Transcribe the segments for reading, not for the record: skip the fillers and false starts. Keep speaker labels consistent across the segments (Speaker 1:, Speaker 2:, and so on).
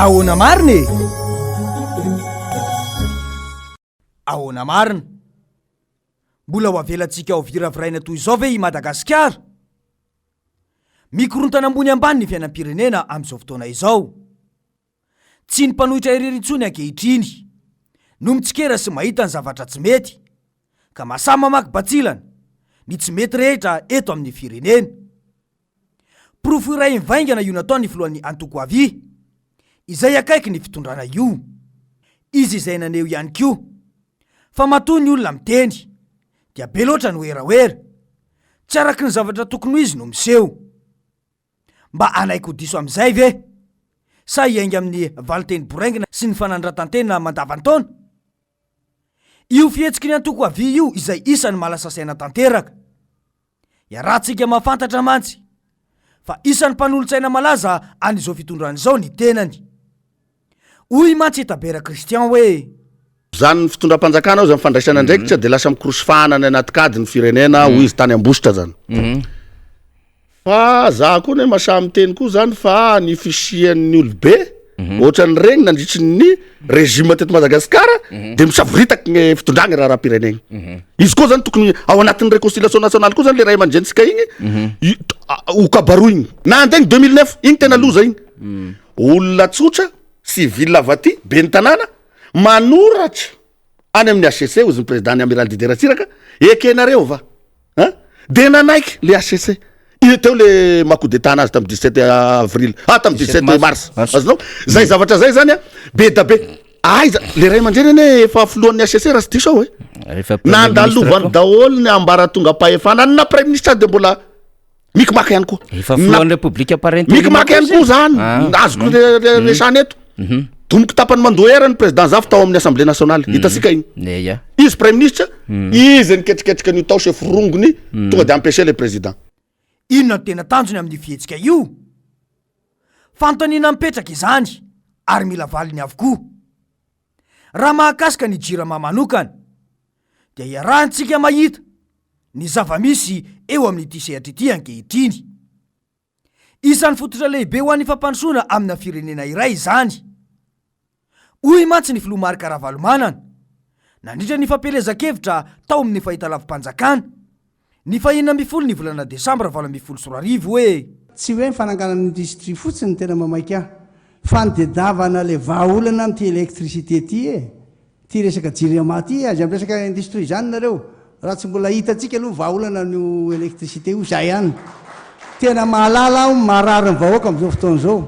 Speaker 1: Ahoana marina e? Ahoana marina? Mbola ho avelantsika ho viraviraina toy izao ve i Madagasikara? Mikorontana ambony ambany ny fiainam-pirenena amin'izao fotoana izao. Tsy ny mpanohitra irery intsony ankehitriny no mitsikera sy mahita ny zavatra tsy mety ka mahasahy mamaky batsilana ny tsy mety rehetra eto amin'ny firenena. Porofo iray mivaingana io nataon'ny filohan'ny antoko avi izay akaiky ny fitondrana io. Izy izay naneho ihany koa fa matoa ny olona miteny dia be loatra ny werawera, tsy araky ny zavatra tokony ho izy no miseho. Mba hanaiky ho diso amin'izay ve? Sa hiainga amin'ny valinteny boraingina sy ny fanandratan-tena mandavan-taona? Io fihetsiky ny antoko havia io izay isan'ny mahalasa saina tanteraka. Iarahantsika mahafantatra mantsy fa isan'ny mpanolotsaina malaza an'izao fitondrana izao ny tenany. Hoy mantsy i Tabera Christian hoe.
Speaker 2: Zany fitondram-panjakana ao zany fandraisana andraikitra de lasa mikorosy fahana any anaty kady ny firenena hoy izy tany Ambositra zany. Fa za koa ne masahy miteny koa zany fa ny fisian'ny olobe ohatran'ireny nandritry ny régime teto Madagasikara de misavoritaka ny fitondragna raharaham-pirenena. Izy koa zany tokony ao anatin'ny réconciliation nationale koa zany le ray aman-drenintsika igny i- ho kabaroigny. Na andeha ny 2009 igny tena loza igny. Olona tsotra, civil avy aty, ben'ny tanàna, manoratra any amin'ny HCC, hozy ny président ny Amiral Didier Ratsiraka, ekenareo va? Hein? De nanaiky le HCC. Io teo le maha coup d'état anazy tamin'ny 17 avril, ah tamin'ny 17 mars. Azonao? Zay zavatra zay zany a, be da be. Aiza, le ray aman-dreny anie efa filohan'ny HCC raha tsy diso aho e.
Speaker 3: Efa premier ministre
Speaker 2: Nandalovany
Speaker 3: koa.
Speaker 2: daholo ny ambaratongam-pahefana, na premier ministre de mbola Micmac ihany koa.
Speaker 3: Efa filohan'ny Repoblika par intérim
Speaker 2: Micmac ihany koa zany,
Speaker 3: Ah.
Speaker 2: azoko re- re- resahana eto. Domiko tapany mandoa era ny président Zafy tao amin'ny Assemblée nationale. Hitantsika iny.
Speaker 3: Ne ya.
Speaker 2: Izy premier ministre, izy niketriketrika an'io tao chef rongony, tonga de empêcher le président.
Speaker 1: Inona no tena tanjony amin'io fihetsika io? Fanontaniana mipetraka izany ary mila valiny avokoa. Raha mahakasika ny Jirama manokana dia iarahantsika mahita ny zava-misy eo amin'ity sehatra ity ankehitriny. Isan'ny fototra lehibe ho an'ny fampandrosoana amina firenena iray izany. Hoy mantsy ny filoha Marc Ravalomanana, nandritra ny fampielezan-kevitra tao amin'ny fahitalavi-panjakana, ny fahenina ambin'ny folo ny volana desambra 2018 hoe.
Speaker 4: Tsy hoe ny fananganana industrie fotsiny no tena mamaika ahy, fa ny tedavana ilay vahaolana amin'ity électricité ity e! Ity resaka jirama ity, aza miresaka industrie izany nareo, raha tsy mbola hitantsika aloha vahaolana an'io électricité io, zay ihany. Tena mahalala aho marary ny vahoaka amin'izao fotoana izao.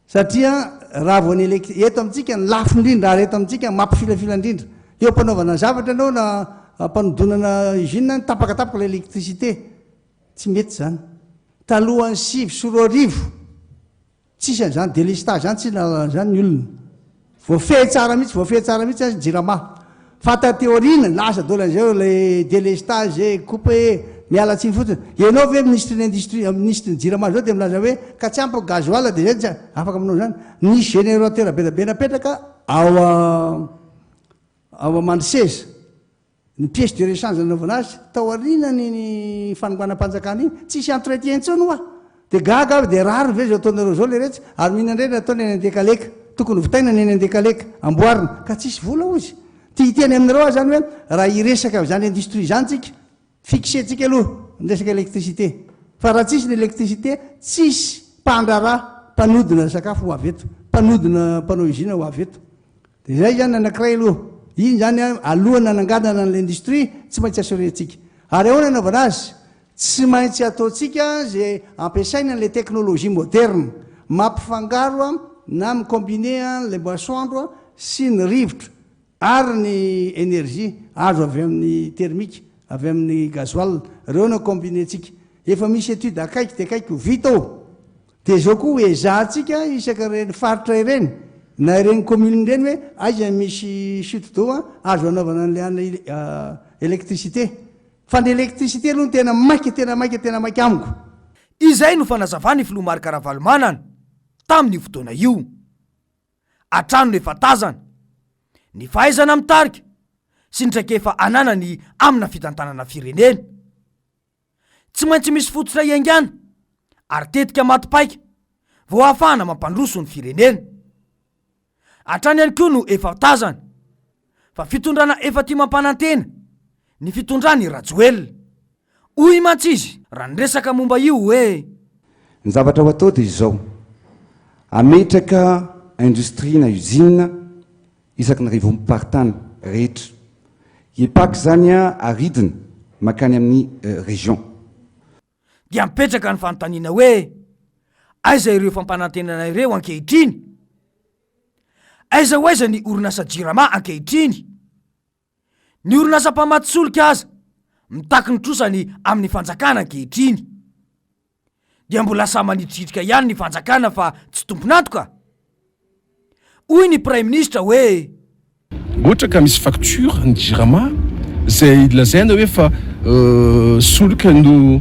Speaker 4: Satria raha vao ny elect, eto amintsika ny lafo indrindra ary eto amintsika mampifilafila indrindra. Eo am-panaovana zavatra ianao na am-panodonana usine, tapaka tapaka ilay électricité. Tsy mety izany. Talohan'ny 2009, Tsisy an'izany délestage zany, tsy nahalala an'izany ny olona. Voafehy tsara mihitsy, voafehy tsara mihitsy ny jirama. Fa taty aoriana, lasa daholo an'izay ilay délestage e, coupe e, miala tsiny fotsiny. Ianao ve minisitry ny industrie, minisitry ny jirama zao dia milaza hoe ka tsy ampy ny gasoil dia zay tsy afaka manao an'izany. Nisy générateur be dia be napetraka ao ao Mandroseza. Ny pièce de rechange nanaovana azy tao aorianan'iny fanonganam-panjakana iny, tsisy entretien intsony hoa! Dia gaga aho, dia rariny ve izao ataonareo izao leretsy? Ary mino indray ny ataony any Andekaleka, tokony vitaina ny any Andekaleka, amboarina, ka tsisy vola hozy. Te hiteny aminareo aho izany hoe raha hiresaka izany industrie izany tsika, fixer-tsika aloha ny resaka électricité, fa raha tsisy ny électricité, tsisy mpandraharaha mpanodina sakafo ho avy eto, mpanodina mpanao usine ho avy eto. Dia izay izany anankiray aloha. Iny izany an, alohan'ny hananganana an'ilay industrie, tsy maintsy assurer-ntsika. Ary ahoana anaovana azy? Tsy maintsy ataontsika izay ampiasaina an'ilay technologie moderne, mampifangaro an, na mi-combiner an'ilay masoandro sy ny rivotra ary ny énergie azo avy amin'ny thermique, avy amin'ny gasoil. Ireo no combiner-ntsika. Efa misy étude akaiky dia akaiky ho vita ao. Dia izao koa ho ezahantsika isaka ireny faritra ireny na ireny commune ireny hoe aiza misy chute d'eau azo anaovana an'ilay ana électricité. Fa ny électricité aloha no tena maika tena maika tena maika amiko.
Speaker 1: Izay no fanazavan'ny filoha Marc Ravalomanana tamin'io fotoana io. Hatrany no efa tazana ny fahaizana mitarika sy ny traikefa ananany amina fitantanana firenena. Tsy maintsy misy fototra iaingàna ary tetika maty paika vao ahafahana mampandroso ny firenena. Hatrany ihany koa no efa tazana fa fitondrana efa tia mampanantena ny fitondran'i Rajoelina. Hoy mantsy izy raha niresaka momba io hoe.
Speaker 5: Ny zavatra ho atao dia izao, hametraka industrie na usine isaky ny rivom-paritany rehetra. Hipaka izany aridina mankany amin'ny région.
Speaker 1: Dia mipetraka ny fanontaniana hoe, aiza ireo fampanantenana ireo ankehitriny? Aiza ho aiza ny orinasa Jirama ankehitriny? Ny orinasa mpamatsy solika aza mitaky ny trosany amin'ny fanjakana ankehitriny. Dia mbola samy manitrikitrika ihany ny fanjakana fa tsy tompon'antoka? Hoy ny praiminisitra hoe.
Speaker 6: Ohatra ka misy facture ny jirama izay lazaina hoe fa solika no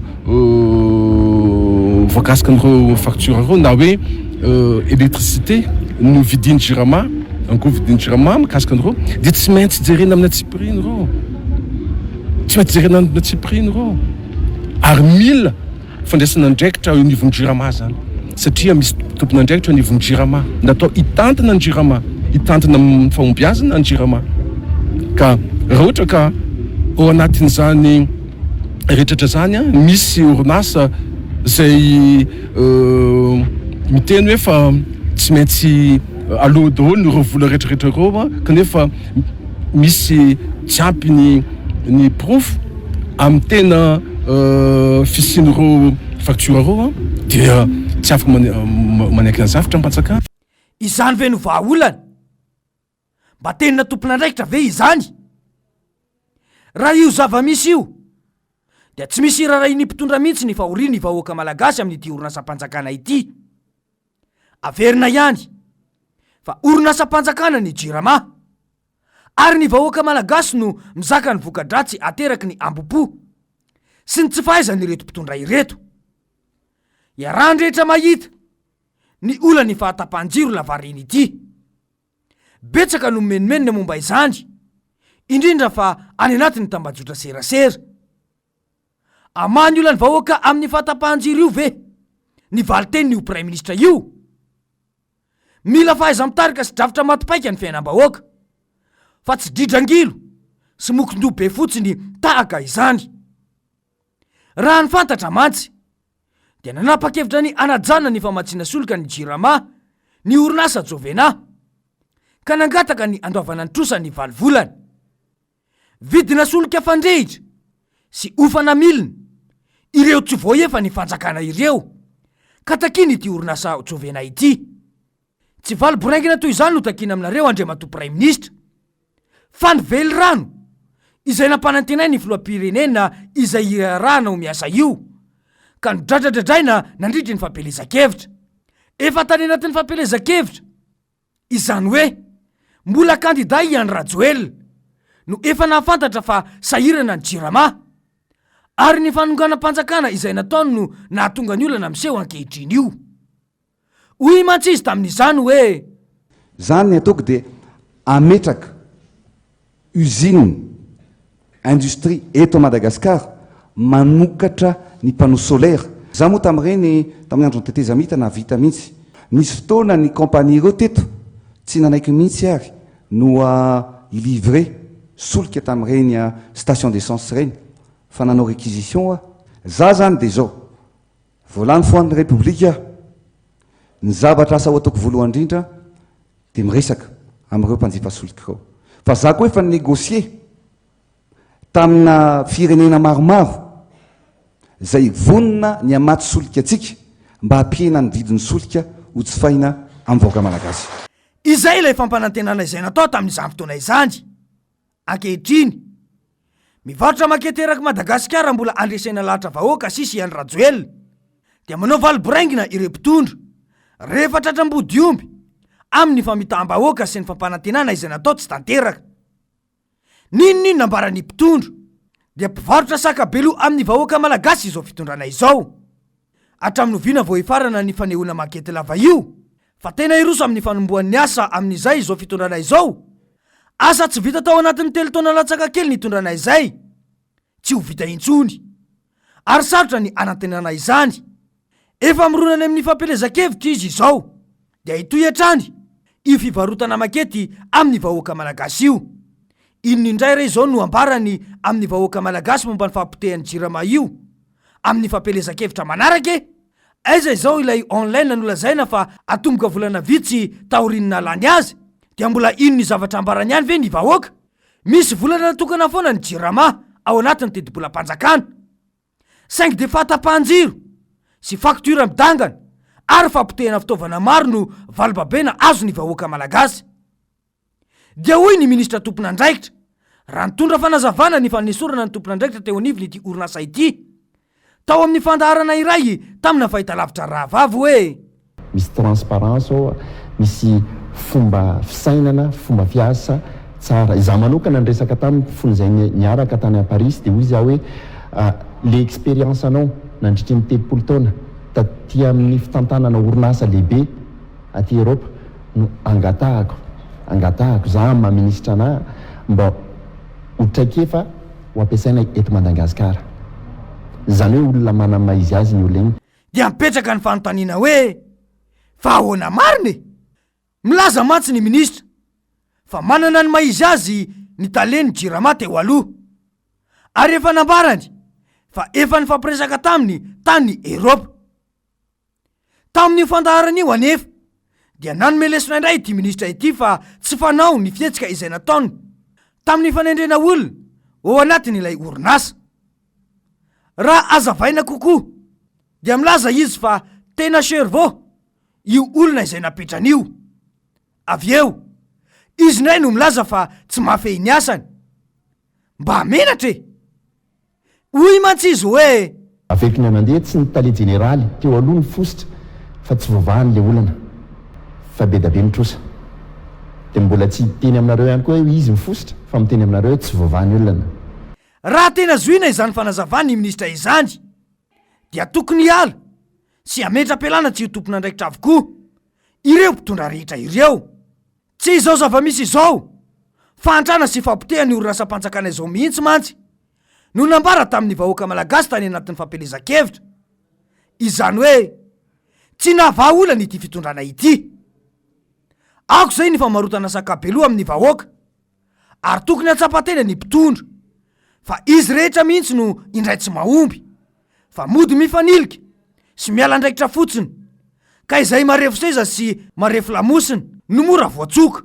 Speaker 6: voakasika an'ireo facture ireo na hoe électricité no vidin'ny jirama, angovo vidin'ny jirama mikasika an'ireo dia tsy maintsy jerena amin'ny antsipiriany ireo, tsy maintsy jerena amin'ny antsipiriany ireo ary mila Fandraisana andraikitra eo anivon'ny Jirama izany satria misy tompon'andraikitra eo anivon'ny Jirama natao hitantana ny Jirama, hitantana amin'ny fahombiazana ny Jirama. Ka raha ohatra ka ao anatin'izany rehetratra izany misy orinasa izay miteny hoe fa tsy maintsy aloa daholo ireo vola rehetrarehetra ireo kanefa misy tsy ampy ny ny porofo amin'ny tena fisian'ireo facture ireo dia tsy afaka manaiky an'izany fitondram-panjakana.
Speaker 1: Izany ve no vahaolana? Mba tena tompon'andraikitra ve izany? Raha io zava-misy io dia tsy misy irarahin'ny mpitondra mihitsy ny fahorian'ny vahoaka malagasy amin'ity orinasam-panjakana ity. Averina ihany fa orinasam-panjakana ny Jirama ary ny vahoaka malagasy no mizaka ny voka-dratsy ateraky ny ambopo sy ny tsy fahaizan'ireto mpitondra ireto. Iarahan-drehetra mahita ny olan'ny fahatapahan-jiro lavareny ity. Betsaka no mimenomenona momba izany, indrindra fa any anatin'ny tambajotra serasera. Hamaha ny olan'ny vahoaka amin'ny fahatapahan-jiro io ve ny valin-tenin'io praiminisitra io? Mila fahaiza-mitarika sy drafitra maty paika ny fiainam-bahoaka, fa tsy dridrangilo sy mokon-doha be fotsiny tahaka izany. Raha ny fantatra mantsy, dia nanapa-kevitra ny hanajanona ny famatsiana solika ny Jirama ny orinasa Jovena, ka nangataka ny handoavana ny trosa ny valo volana. Vidina solika fandrehitra sy hofana milina ireo tsy voaefa ny fanjakana ireo ka takian'ity orinasa Jovena ity. Tsy valy boraingina toy izany no takiana aminareo Andriamatoa Praiminisitra fa ny velirano izay nampanantenain'ny filoham-pirenena izay iarahana ho miasa io ka nodradradradraina nandritry ny fampielezan-kevitra. Efa tany anatin'ny fampielezan-kevitra. Izany hoe, mbola kandida i Andry Rajoelina no efa nahafantatra fa sahirana ny Jirama, ary ny fanonganam-panjakana izay nataony no nahatonga ny olana miseho ankehitriny io. Hoy mantsy izy tamin'izany hoe.
Speaker 5: Zany ny ataoko dia ametraka usine, industrie eto Madagascar manokatra ny panneau solaire. Za moa tamin'ireny tamin'ny andron'ny tetezamita nahavita mihitsy. Nisy fotoana ny compagnie ireo teto tsy nanaiky mihitsy ary no hi-livrer solika tamin'ireny station d'essence ireny fa nanao réquisition aho. Za zany dia izao, vao lany filohan'ny Repoblika aho, ny zavatra asa ho ataoko voalohany indrindra dia miresaka amin'ireo mpanjifa solika ireo. Fa za koa efa ni-negocier tamina firenena maromaro izay vonona ny hamatsy solika antsika mba hampihena ny vidin'ny solika ho jifaina amin'ny vahoaka malagasy.
Speaker 1: Izay ilay fampanantenana izay natao tamin'izany fotoana izany. Ankehitriny, mivarotra makety erak'i Madagasikara mbola andresena lahatra vahoaka sisa i Andry Rajoelina, dia manao valy boraingina ireo mpitondra, rehefa tratra ambodiomby amin'ny famitaham-bahoaka sy ny fampanantenana izay natao tsy tanteraka. N'inon'inona nambaran'ny mpitondra, dia mpivarotra saka beloha amin'ny vahoaka malagasy izao fitondrana izao. Hatramin'ny oviana vao hifarana ny fanehoana makety lava io? Fa tena hiroso amin'ny fanombohan'ny asa amin'izay izao fitondrana izao? Asa tsy vita tao anatin'ny telo taona latsaka kely nitondrana izay, tsy ho vita intsony. Ary sarotra ny hanantenana izany. Efa mirona any amin'ny fampielezan-kevitra izy izao dia hitohy hatrany io fivarotana makety amin'ny vahoaka malagasy io. Inona indray re izao no ambarany amin'ny vahoaka malagasy momba ny fahapotehan'ny Jirama io amin'ny fampielezan-kevitra manaraka e? Aiza izao ilay online nolazaina fa atomboka volana vitsy taorian'ny nahalany azy? Dia mbola hino ny zavatra ambarany ihany ve ny vahoaka? Misy volana natokana foana ny Jirama ao anatin'ny tetibolam-panjakana. Saingy dia fahatapahan-jiro sy facture midangana ary fahapotehana fitaovana maro no valibabena azon'ny vahoaka malagasy. Dia hoy ny minisitra tompon'andraikitra raha nitondra fanazavana ny fanesorana ny tompon'andraikitra teo anivon'ity orinasa ity tao amin'ny fandaharana iray tamina fahitalavitra rahavavy hoe.
Speaker 7: Misy transparence ao, misy fomba fisainana, fomba fiasa tsara. Izaho manokana niresaka taminy fony izay niaraka tany à Paris dia hoy izaho hoe le expérience anao nandritry ny 30 taona taty amin'ny fitantanana orinasa lehibe aty Europe no angatahako, angatahako za amin'ny maha minisitra anah mba ho traikefa ho ampiasaina eto Mandangasikara. Izany hoe olona manana maha izy azy ny olona iny.
Speaker 1: Dia mipetraka ny fanontaniana hoe, fa ahoana marina e? Milaza mantsy ny minisitra fa manana ny maha izy azy ny talen'ny Jirama teo aloha. Ary efa nambarany fa efa nifampiresaka taminy tany Eropa. Tamin'io fandaharana io anefa dia nanome lesona indray ity minisitra ity fa tsy fanao ny fihetsika izay nataony tamin'ny fanendrena olona ho ao anatin'ilay orinasa. Raha hazavaina kokoa dia milaza izy fa tena cerveau io olona izay napetrany io. Avy eo, izy indray no milaza fa tsy mahafehy ny asany. Mba menatra e! Hoy mantsy izy hoe.
Speaker 7: Averiko ny mandeha, tsy ny tale jeneraly teo aloha no fositra fa tsy voavahany le olana fa be da be ny trosa. Dia mbola tsy hiteny aminareo ihany koa hoe izy no fositra fa miteny aminareo hoe tsy voavaha ny olana.
Speaker 1: Raha tena zohina izany fanazavan'ny minisitra izany dia tokony hiala sy hametra-pialana tsy ho tompon'andraikitra avokoa ireo mpitondra rehetra ireo. Tsy izao zava-misy izao, fahantrana sy fahapotehan'ny orinasam-panjakana izao mihitsy mantsy no nambara tamin'ny vahoaka malagasy tany anatin'ny fampielezan-kevitra. Izany hoe tsy nahavaha olana ity fitondrana ity. Aoka izay ny famarotana sakabeloha amin'ny vahoaka ary tokony hahatsapa-tena ny mpitondra fa izy rehetra mihitsy no indray tsy mahomby fa mody mifanilika sy miala andraikitra fotsiny ka izay marefo seza sy marefo lamosina no mora voatsoka.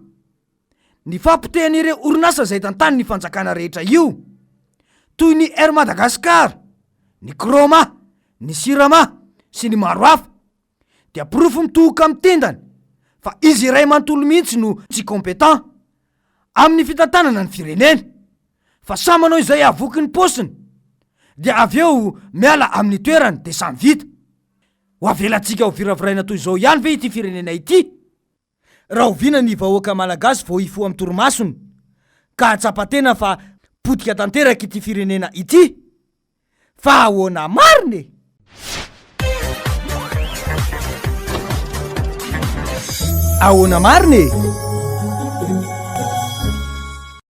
Speaker 1: Ny fahapotehan'ireo orinasa izay tantanin'ny fanjakana rehetra io, toy ny Air Madagascar, ny Croma, ny Sirama sy ny maro hafa, dia porofo mitohoka amin'ny tendany fa izy iray manontolo mihitsy no tsy compétent amin'ny fitantanana ny firenena fa samy manao izay hahavoky ny paosiny dia avy eo miala amin'ny toerany dia samy vita. Ho avelantsika ho viraviraina toy izao ihany ve ity firenena ity? Rahoviana ny vahoaka malagasy vao hifoha amin'ny torimasony ka hahatsapa tena fa potika tanteraka ity firenena ity? Fa ahoana marina e? Ahoana marina e?